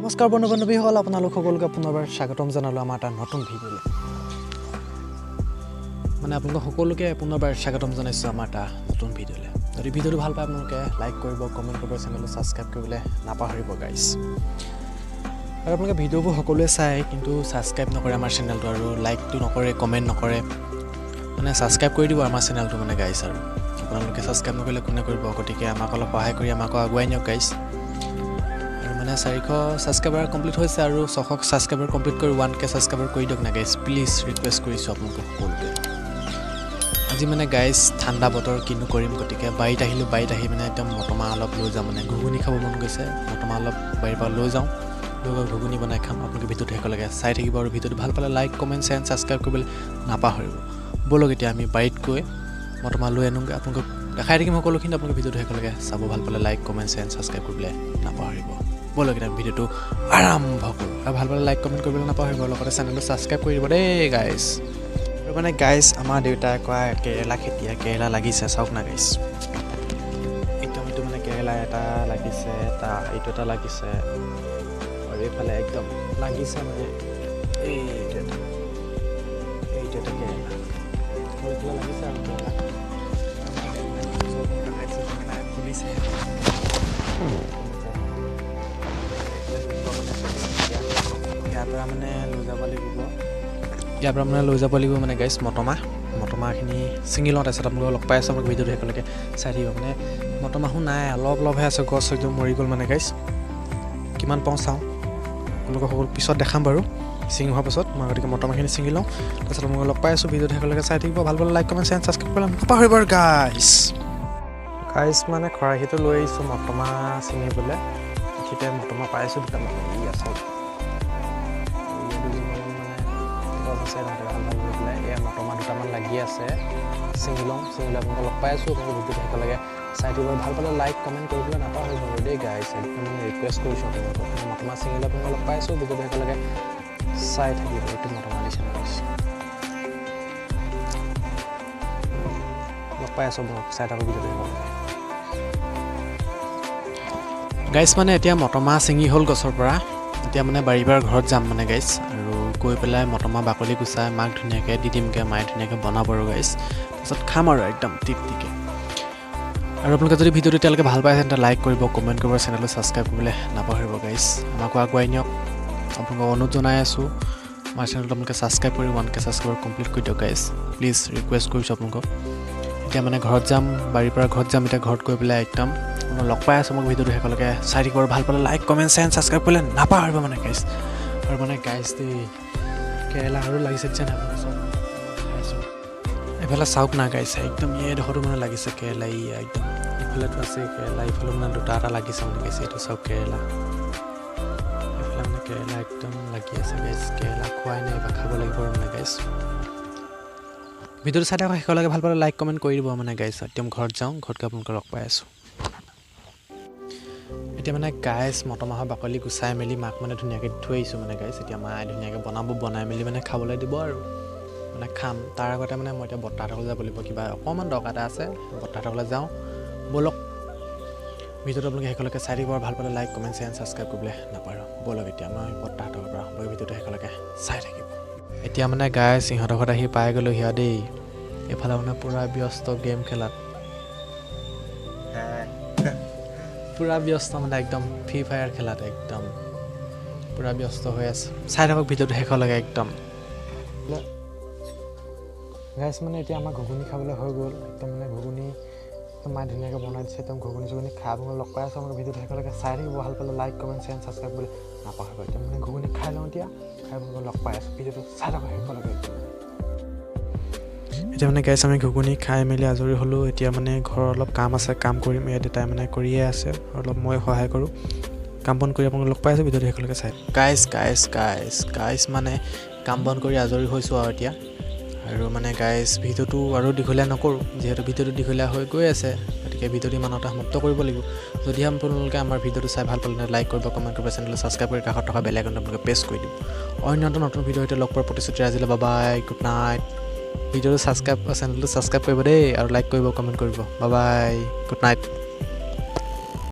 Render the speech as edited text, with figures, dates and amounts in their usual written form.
নমস্কাৰ বন্ধু বান্ধৱীসকল, আপোনালোক সকলোকে পুনৰবাৰ স্বাগতম জনালোঁ আমাৰ এটা নতুন ভিডিঅ'লৈ। মানে আপোনালোক সকলোকে পুনৰবাৰ স্বাগতম জনাইছোঁ আমাৰ এটা নতুন ভিডিঅ'লৈ। যদি ভিডিঅ'টো ভাল পায় আপোনালোকে লাইক কৰিব, কমেণ্ট কৰিব, চেনেলটো ছাবস্ক্ৰাইব কৰিবলৈ নাপাহৰিব গাইজ। আৰু আপোনালোকে ভিডিঅ'বোৰ সকলোৱে চায় কিন্তু ছাবস্ক্ৰাইব নকৰে আমাৰ চেনেলটো, আৰু লাইকটো নকৰে, কমেণ্ট নকৰে। মানে ছাবস্ক্ৰাইব কৰি দিব আমাৰ চেনেলটো মানে গাইজ। আৰু আপোনালোকে ছাবস্ক্ৰাইব নকৰিলে কোনে কৰিব? গতিকে আমাক অলপ সহায় কৰি আমাকো আগুৱাই নিয়ক গাইজ। আৰু মানে 400 ছাবস্ক্ৰাইবাৰ কমপ্লিট হৈছে আৰু 600 ছাবস্ক্ৰাইবাৰ কমপ্লিট কৰি 1K subscriber কৰি দিয়ক না গাইজ, প্লিজ ৰিকুৱেষ্ট কৰিছোঁ আপোনালোকক সকলোকে। আজি মানে গাইজ ঠাণ্ডা বতৰ, কিনো কৰিম, গতিকে বাৰীত আহিলোঁ। বাৰীত আহি মানে একদম মটৰমাহ অলপ লৈ যাওঁ, মানে ঘুগুনি খাব মন গৈছে। মটৰমাহ অলপ বাৰীৰ পৰা লৈ যাওঁ, লৈ গৈ ঘুগুনি বনাই খাম। আপোনালোকে ভিডিঅ'টো শেষলৈকে চাই থাকিব আৰু ভিডিঅ'টো ভাল পালে লাইক, কমেণ্ট, শ্বেয়াৰ, ছাবস্ক্ৰাইব কৰিবলৈ নাপাহৰিব। ব'লক এতিয়া আমি বাৰীত গৈ মটৰমাহ লৈ আনোগৈ, আপোনালোকক দেখাই থাকিম সকলোখিনি। আপোনালোকে ভিডিঅ'টো শেষলৈকে চাব, ভাল পালে লাইক, কমেণ্ট, শ্বেয়াৰ, ছাবস্ক্ৰাইব কৰিবলৈ নাপাহৰিব। ব'লক এতিয়া ভিডিঅ'টো আৰম্ভ কৰোঁ। আৰু ভাল পালে লাইক, কমেণ্ট কৰিবলৈ নাপাহৰিব, লগতে চেনেলটো ছাবস্ক্ৰাইব কৰি দিব দেই গাইজ। আৰু মানে গাইজ আমাৰ দেউতাই কৰা কেৰেলা খেতি, কেৰেলা লাগিছে, চাওক না গাইজ। একদম এইটো মানে কেৰেলা এটা লাগিছে, এটা এইটো এটা লাগিছে, আৰু এইফালে একদম লাগিছে মানে এইটো এটা, এইটো এটা কেৰেলা, আৰু এইফালে লাগিছে আৰু কেৰেলা ফুলিছে। ইয়াৰ পৰা মানে লৈ যাব লাগিব, ইয়াৰ পৰা মানে লৈ যাব লাগিব মানে গাইজ মটৰমাহ। মটৰমাহখিনি ছিঙি লওঁ, তাৰপিছত আপোনালোকক লগ পাই আছোঁ। আপোনালোক ভিডিঅ'টো শেষলৈকে চাই থাকিব। মানে মটৰমাহো নাই, অলপ অলপহে আছে, গছ একদম মৰি গ'ল মানে গাইজ। কিমান পাওঁ চাওঁ, আপোনালোকক সকলো পিছত দেখাম বাৰু ছিঙি হোৱাৰ পাছত। মই গতিকে মটৰমাহখিনি ছিঙি লওঁ, তাৰপিছত আপোনালোকক লগ পাই আছোঁ। ভিডিঅ'টো শেষলৈকে চাই থাকিব, ভাল পালে লাইক, কমেণ্ট, শ্বেয়াৰ, ছাবস্ক্ৰাইব কৰিবলৈ নাপাহৰিব গাইজ। গাইজ মানে খৰাহীটো লৈ আহিছোঁ মটৰমাহ ছিঙিবলৈ। এইখিতে মটৰমাহ পাইছোঁ দুটামান, এইয়া চাওক, দুজোপামান মানে গছ আছে তাহাঁতে ভাল ভাল লৈ পেলাই। এয়া মটৰমাহ দুটামান লাগি আছে, ছিঙি লওঁ, ছিঙি লৈ আপোনালোকক লগ পাই আছোঁ। আপোনালোকে ভিডিঅ'টো শেষলৈকে চাই থাকিব, ভাল পালে লাইক, কমেণ্ট কৰিবলৈ নাপাহৰিব বাৰু দেই গাইজ, একদম মানে ৰিকুৱেষ্ট কৰিছোঁ আপোনালোকক। মটৰমাহ ছিঙি লৈ আপোনালোকক লগ পাই আছোঁ, ভিডিঅ'টো শেষলৈকে চাই থাকিব। এইটো মটৰমাহ দিছে গাইজ, লগ পাই আছোঁ আপোনালোক, চাই থাকক ভিডিঅ'টো শেষলৈকে গাইজ। মানে এতিয়া মটৰমাহ ছিঙি হ'ল গছৰ পৰা, এতিয়া মানে বাৰীৰ পৰা ঘৰত যাম মানে গাইজ। আৰু গৈ পেলাই মটৰমাহ বাকলি গুচাই মাক ধুনীয়াকৈ দি দিমগৈ, মায়ে ধুনীয়াকৈ বনাব আৰু গাইজ, তাৰপিছত খাম আৰু একদম তৃপ্তিকৈ। আৰু আপোনালোকে যদি ভিডিঅ'টো এতিয়ালৈকে ভাল পাইছে তেন্তে লাইক কৰিব, কমেণ্ট কৰিব, চেনেলটো ছাবস্ক্ৰাইব কৰিবলৈ নাপাহৰিব গাইজ। আমাকো আগুৱাই নিয়ক, আপোনালোকক অনুৰোধ জনাই আছোঁ। আমাৰ চেনেলটো আপোনালোকে ছাবস্ক্ৰাইব কৰি 1K subscriber complete কৰি দিয়ক গাইজ, প্লিজ ৰিকুৱেষ্ট কৰিছোঁ আপোনালোকক। এতিয়া মানে ঘৰত যাম, বাৰীৰ পৰা ঘৰত যাম। এতিয়া ঘৰত গৈ পেলাই একদম আপোনাক লগ পাই আছোঁ। মোক ভিডিঅ'টো শেষলৈকে চাই থাকিব আৰু ভাল পালে লাইক, কমেণ্ট, শ্বেয়াৰ, ছাবস্ক্ৰাইব কৰিলে নাপাহৰিব মানে গাইজ। আৰু মানে গাইজ দেই, কেৰেলা আৰু লাগিছে যেন আপোনালোকে চাওক, এইফালে চাওক না গাইজ, একদম এইডোখৰতো মানে লাগিছে কেৰেলা, ই একদম ইফালেতো আছে কেৰেলা, ইফালেও মানে দুটা এটা লাগিছে মানে গাইজ। এইটো চাওক কেৰেলা, এইফালে মানে কেৰেলা একদম লাগি আছে গাইজ। কেৰেলা খোৱাই নাই, এইবাৰ খাব লাগিব আৰু মানে গাইজ। ভিডিঅ'টো চাই থাকক শেষলৈকে, ভাল পালে লাইক, কমেণ্ট কৰি দিব মানে গাইজ। একদম ঘৰত যাওঁ, ঘৰত গৈ আপোনালোকক লগ পাই আছোঁ। এতিয়া মানে গাইজ মটৰমাহৰ বাকলি গুচাই মেলি মাক মানে ধুনীয়াকৈ থৈ আহিছোঁ মানে গাইজ। এতিয়া মায়ে ধুনীয়াকৈ বনাব, বনাই মেলি মানে খাবলৈ দিব আৰু মানে খাম। তাৰ আগতে মানে মই এতিয়া বৰ্তাহঁতৰ ঘৰলৈ যাব লাগিব, কিবা অকণমান দৰকাৰ এটা আছে, বৰ্তাহঁতৰ ঘৰলৈ যাওঁ ব'লক। ভিডিঅ'টো আপোনালোকে শেষলৈকে চাই থাকিব আৰু ভাল পালে লাইক, কমেণ্ট, শ্বেয়াৰ, ছাবস্ক্ৰাইব কৰিবলৈ নাপাহৰিব। ব'লক এতিয়া মই বৰ্তাহঁতৰ পৰা গৈ ভিডিঅ'টো শেষলৈকে চাই থাকিব। এতিয়া মানে গাইজ সিহঁতৰ ঘৰত আহি পাই গ'লোঁ সিহঁত দেই। এইফালে মানে পূৰা ব্যস্ত গেম খেলাত, পূৰা ব্যস্ত মানে একদম ফ্ৰী ফায়াৰ খেলাত একদম পূৰা ব্যস্ত হৈ আছে। চাই থাকক ভিডিঅ'টো শেষলৈকে একদম গাইজ। মানে এতিয়া আমাৰ ঘুগুনি খাবলৈ হৈ গ'ল, একদম মানে ঘুগুনি মায়ে ধুনীয়াকৈ বনাই দিছে, একদম ঘুগুনি চুগুনি খাই আপোনালোক লগ পাই আছোঁ। আপোনালোকে ভিডিঅ'টো শেষলৈকে চাই থাকিব, ভাল পালে লাইক, কমেণ্ট, শ্বেয়াৰ, ছাবস্ক্ৰাইব কৰিবলৈ নাপাহৰিব। একদম মানে ঘুগুনি খাই লওঁ এতিয়া, খাই আপোনালোকক লগ পাই আছোঁ, ভিডিঅ'টো চাই থাকক শেষলৈকে একদম। এতিয়া মানে গাইজ আমি ঘুগুনি খাই মেলি আজৰি হ'লোঁ। এতিয়া মানে ঘৰৰ অলপ কাম আছে, কাম কৰিম। এয়া দেউতাই মানে কৰিয়ে আছে, অলপ মই সহায় কৰোঁ। কাম বন কৰি আপোনালোক লগ পাই আছোঁ, ভিডিঅ'টো শেষলৈকে চাই। গাইজ গাইজ গাইজ গাইজ মানে কাম বন কৰি আজৰি হৈছোঁ আৰু এতিয়া। আৰু মানে গাইজ ভিডিঅ'টো আৰু দীঘলীয়া নকৰোঁ, যিহেতু ভিডিঅ'টো দীঘলীয়া হৈ গৈ আছে, গতিকে ভিডিঅ'টো ইমানতে সমাপ্ত কৰিব লাগিব। যদিহে আপোনালোকে আমাৰ ভিডিঅ'টো চাই ভাল পালে লাইক কৰিব, কমেণ্ট কৰিব, চেনেলটো ছাবস্ক্ৰাইব কৰি কাষত থকা বেল আইকনটো আপোনালোকে প্ৰেছ কৰি দিব। অন্য এটা নতুন ভিডিঅ' সৈতে লগ পোৱাৰ প্ৰতিশ্ৰুতি আজিলৈ, বাই, গুড নাইট। ভিডিঅ'টো ছাবস্ক্ৰাইব, চেনেলটো ছাবস্ক্ৰাইব কৰিব দেই, আৰু লাইক কৰিব, কমেণ্ট কৰিব। Bye bye, good night.